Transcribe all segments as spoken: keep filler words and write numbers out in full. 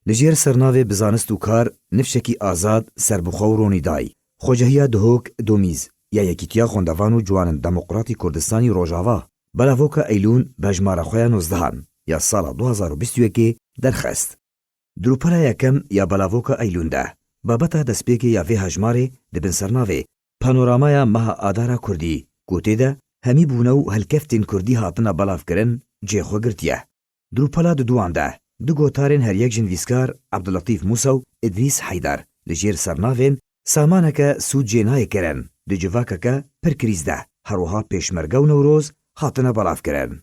Li jêr sernavê bi zanist û kar nifşekî azad, serbixwe û ronîdayî, Xwecehiya Duhok Domîz ya Yekîtiya Xwendevan û Ciwanên Demokratî Kurdistanî Rojava, belavoka Eylûn bi hejmara xwe ya nozdehan ya sala du hazar û bîst û yekê derxist. Di rûpela yekem ya belavoka Eylûn de, babeta destpêkê ya vê hejmarê di bin sernavê Panoramaya Meha Adara Kurdî, ku tê de hemîbûne û helkeftên Kurdî hatine belavkirin, cê xwe girtiye. Di rûpela diduwan de, du gotarên her yek ji nivîskar Ebdulletîf Mûsa û Îdrîs Heydar li jêr sernavên Samaneke sûd jê nayê kirin, di civakeke pir krîz de, herwiha Pêşmerge û Newroz hatine belavkirin.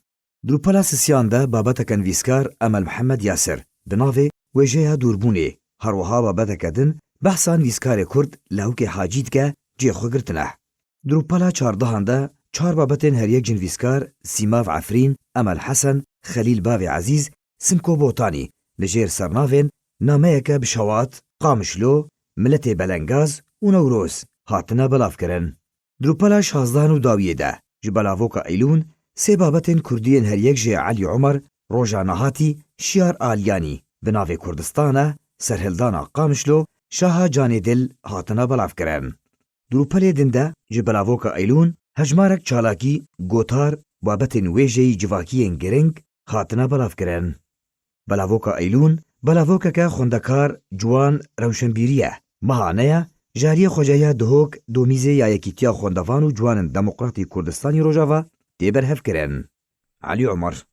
Di rûpela sisiyan de babeteke nivîskar Emel Mihemed Yasir bi navê Wêjeya Dûrbûnê, herwiha babeteke din behsa nivîskarê Kurd Lawikê Hacî dike, cê xwe girtine. Di rûpela çardehan de çar babetên her yek ji nivîskar Sîmav Efrîn, Emel Hesen, Xelîl Bavê Ezîz, Simko Botanî li jêr sernavên Nameyeke bi Şewat, Qamişlo, Miletê Belengaz û Newroz hatine belavkirin. Di rûpela şazdehan û dawiyê de ji belavoka Eylûn sê babetên Kurdî yên her yek jê Elî Omer, Roja Nehatî, Şiyar Aliyanî, Bi navê Kurdistan e, Serhildana Qamişlo, Şaha Canê Dil hatine belavkirin. Di rûpelê din de ji belavoka Eylûn hejmarek çalakî, gotar, babetên wêjeyî civakî yên giring hatine belavkirin. Belavoka Eylûn belavokeke xwendekar, ciwan, rewşenbîrî ye. Meha neya ji aliyê Xwecehiya Duhok Domîzê ya Yekîtiya Xwendevan û Ciwanên Demokratî Kurdistanî Rojava tê berhevkirin. Elî Omer.